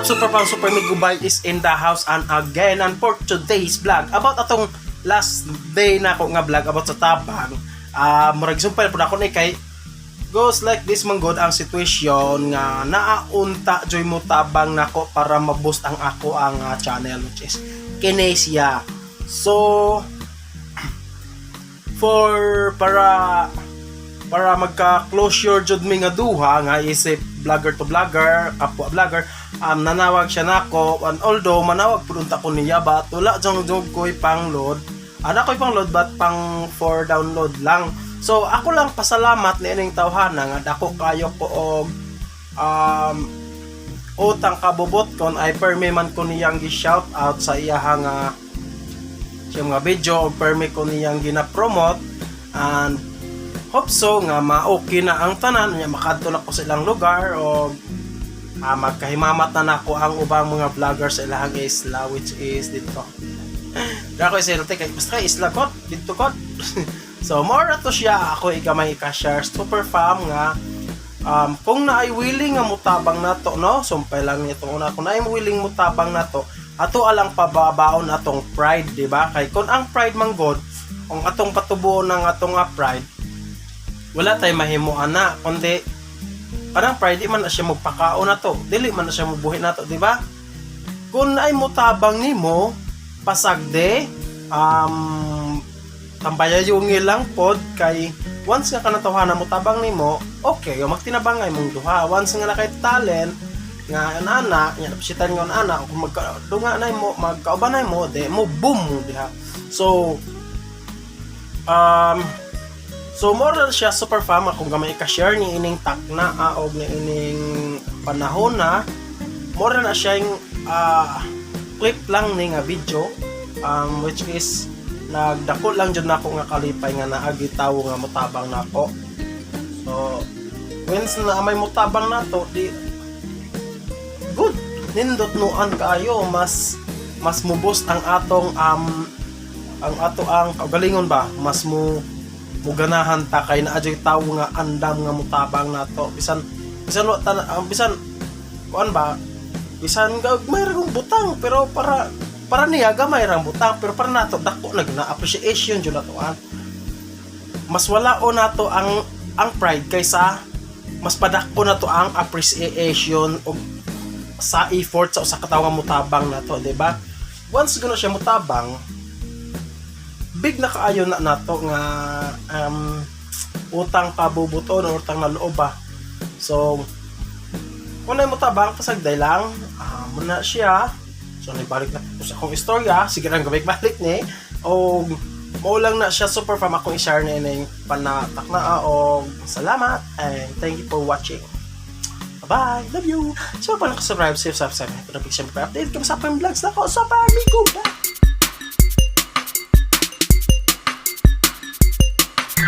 What's up, Super Pang Super Migubay is in the house and again, and for today's vlog about atong last day na ako nga vlog about sa tabang, murag sumpay po na ako ni kay goes like this man gud ang situation nga naaunta joy mo tabang nako para ma-boost ang ako ang channel, which is Kinesia. So for para para magka-closure jud mi nga duha nga isip vlogger to vlogger, kapwa vlogger, nanawag siya nako, and although manawag pud unta ko niya, but wala jud jud ko'y pang-load. Ana ko'y pang-load, but pang for download lang. So ako lang pasalamat ni ining tawhana nga dako kayo ko og utang kabubot kon ay permi man ko niyang gi-shout out sa iyaha nga siya mga video o permi ko niyang gina-promote, and hope so nga ma-okay na ang tanan niya, makadto na ko sa ilang lugar o magkahimamat na nako ang ubang mga vlogger sa ilahang isla, which is dito. Dira ko isulti kay basta kay isla kot dito kot. So more na to siya ako igamay ika-share, super fam, nga kung naay willing nga mutabang nato, no, sumpay lang nito una, kung naay willing mutabang nato, ato alang pababaon atong pride, di ba? Kay kung ang pride man god, kung atong patubuon ng atong nga pride, wala tay mahimo ana, kundi kanang pride di man na siya magpakaon nato, dili man na siya mubuhi nato, di ba? Kung naay mutabang nimo, pasagde, tambayayungi lang pod, kay once nga kanatawhana mo tabang nimo, okay yung magtinabangay mong duha. Once nga na kay talent nga ana nya napsitan nga ana, kung magkadunga na mo, magkaubanay mo, de mo boom mo diha. So more na siya, super fam, akong gamay ika-share ni ining takna og ni ining panahon na more na siya yung clip lang ni nga video, which is nagdako lang jud nako nga kalipay nga naagi tawo nga motabang nako. So once na may motabang nato, di good, nindot nuan kaayo, mas mas muboost ang atong ang ato ang kaugalingon ba, mas mo muganahan ta kay naa jud tawo nga andam nga motabang nato, bisan bisan wa ta, bisan kuan ba, bisan gamay ra kong butang, pero para para niya gamay ra ang butang, pero para nato dako na na appreciation jud nato ah. Mas wala o nato ang pride kaysa mas padako na to ang appreciation og sa effort sa usa ka tawo nga motabang nato, di ba? Once gano siya motabang, big na kaayo na nato nga utang pabubuton o utang na loob ba. So kung na motabang, pasagday lang muna siya. So nagbalik na ko sa akong istorya, sige lang, gabay balik ni o mao lang na siya, super fam, akong i-share na ining panatak na og salamat and thank you for watching. Bye-bye! Love you! So, pa nakasubscribe, save, subscribe. Ito na, siyempre, update kami sa akong vlogs na ako. Super Migo! Bye!